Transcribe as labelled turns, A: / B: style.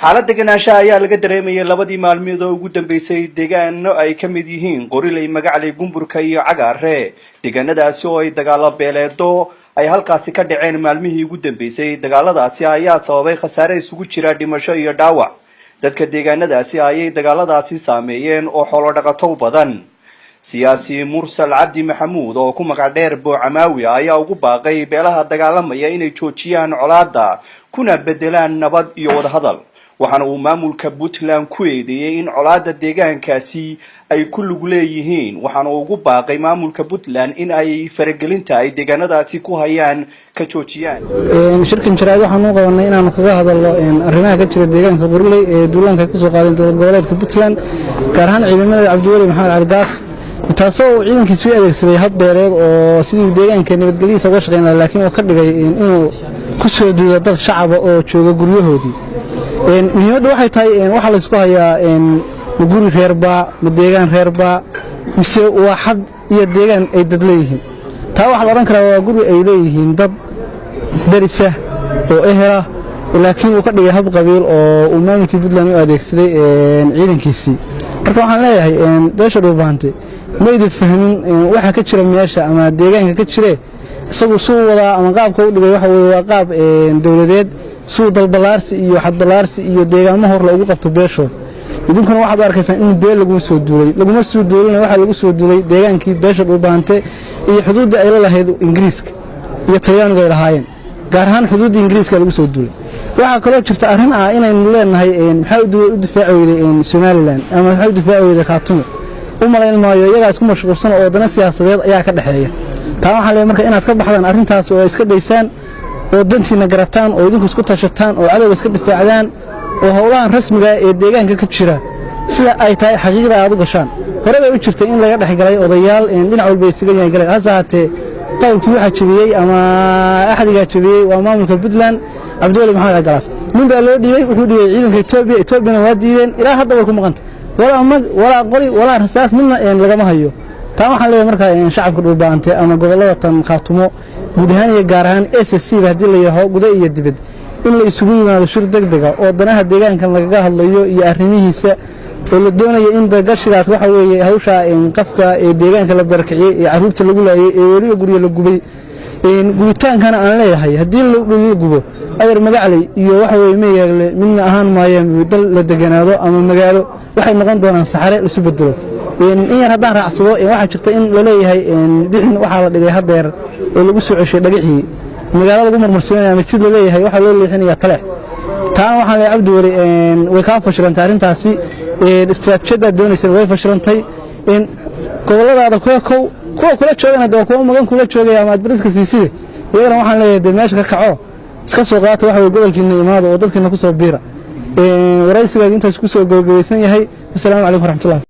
A: Xaalad deganaanshaha ayaa laga dareemayay labadii maalmood oo ugu dambeysay deegaano ay ka mid yihiin Qoriley, Magacley, Gumburka iyo Cagaare. Deegaanadaasi oo ay dagaalo beeleedo ay halkaasi ka dhaceen maalmihii ugu dambeysay. Dagaaladaasi ayaa sababay khasaare isugu jira dhimasho iyo dhaawac. Dadka deegaanadaasi ayay dagaaladaasi saameeyeen oo xoolo dhaqato u badan. Siyaasi Mursal Cabdi Maxamuud oo ku magac dheer Boocamaawi ayaa ugu baaqay beelaha dagaalamaya inay joojiyaan colaadda kuna bedelaan nabad iyo wadahadal, waxaana uu maamulka Puntland ku eedeeyey in colaadda deegaankaasi ay ku lug leeyihiin, waxaana uu ugu baaqay maamulka Puntland in ay faragelinta ay deegaanadaasi ku hayaan ka joojiyaan.
B: Shirkan jaraa'id waxaan u qabanay inaanu kaga hadalno arrimaha ka jira deegaanka Qoriley ee duulaanka ay kusoo qaadeen dowlad goboleedka Puntland, gaar ahaan ciidamada Cabdiweli Maxamed Cali Gaas, taasoo uu ciidankiisu u adeegsaday hab beeleed oo sidii deegaanka nabadgelyadiisa uga shaqeyn lahaa, laakiin uu ka dhigay inuu ku soo duulo dad shacaba oo jooga guryahoodii. Muhiimadda waxay tahay, waxaa laysku hayaa ma guri reerbaa, ma deegaan reerbaa, mise waa xad iyo deegaan ay dad leeyihiin? Taa waxaa la odhan karaa waa guri ay leeyihiin dad darisa oo ehela, laakiin uu ka dhigay hab qabiil oo uu maamulkii Puntland u adeegsaday ciidankiisii. Marka waxaan leeyahay, beesha Dhulbahante ma idin fahmin waxa ka jira meesha ama deegaanka ka jire. Isagu suu wadaa ama qaabka u dhigay waxa weye waa qaab dowladeed, suu dalbalaarsi iyo xadbalaarsi iyo deegaamo hor la ugu qabto beeshood. Idinkuna waxaad u arkaysaan in beel laguma soo duulay. Laguma soo duulina, waxaa lagu soo duulay deegaankii beesha Dhulbahante iyo xuduuddii ay la lahayd Ingiriiska iyo Talyaanigu ay lahaayeen, gaar ahaan xuduuddii Ingiriiska lagu soo duulay. Waxaa kaloo jirta arrin ah inaynu leenahay, maxaa u difaaci weyday Somaliland ama maxaa u difaaci weyday Khaatumo? U malayn maayo, iyagaa isku mashquulsan oo dana siyaasadeed ayaa ka dhexeeya. Taa waxaa leeyahay marka inaad ka baxdaan arrintaas oo iska daysaan oo dantiina garataan oo idinku isku tashataan oo cadowga iska difaacdaan oo howlahan rasmiga ee deegaanka ka jira sida ay tahay xaqiiqda aad u gashaan. Hore bay u jirtay in laga dhex galay odayaal dhinac walba isaga yahay galay, hase ahaatee qowlkii waxaa jebiyey ama axdigaa jebiyey waa maamulka Puntland, Cabdiweli Maxamed Cagalaas. Nin baa loo dhiibay, wuxuu dhiibay ciidanka Etoobiya, Etoobiyana waa diideen. Ilaa hadda way ku maqantay, walaa mag, walaa qori, walaa rasaas midna lagama hayo. Taa waxaan leeyahay markaa shacabka Dhulbaante ama gobollada tan Khaatumo guud ahaan iyo gaar ahaan SSC ba haddii la yidhaaho guda iyo dibad, in la isugu yimaado shir deg dega oo danaha deegaankan lagaga hadlayo iyo arrimihiisa, oo la doonayo in dagashigaas waxa weeye hawshaa qafka ee deegaanka la barakiciyey ee carruurta lagu laayay ee weliba guryo la gubay. Gubitaankana aan leeyahay, haddii la gubo adeer, Magacley iyo waxa weye Meygaagle midna ahaan maayeen dal la deganaado ama magaalo, waxay noqon doonaan saxare laisu bedelo. In yar haddaan raacsado, waxaa jirta in laleeyahay bixin waxaa la dhigay haddeer oo lagu soo ceshay dhagixii magaalo lagu marmarsoonaya ama jid laleeyahay waxaa loo leexinayaa Taleex. Taana waxaan leeyahay, Cabdiweli, way kaa fashilantay arrintaasi. Istiraatiijiyaddaad doonayseen way fashilantay. Gobolladaada kuwa kow kuwa kula joogana de waa kuwa magan kula joogaya ama aad bariska siiside. Iyagana waxaan leeyahay, dee meesha ka kaco, iska soo qaata waxa weye gobolkiina imaada oo dadkiina ku soo biira. Waraysigaaga intaas ku soo gabagabaysan yahay. Wasalaamu calaykum waraxmatullah.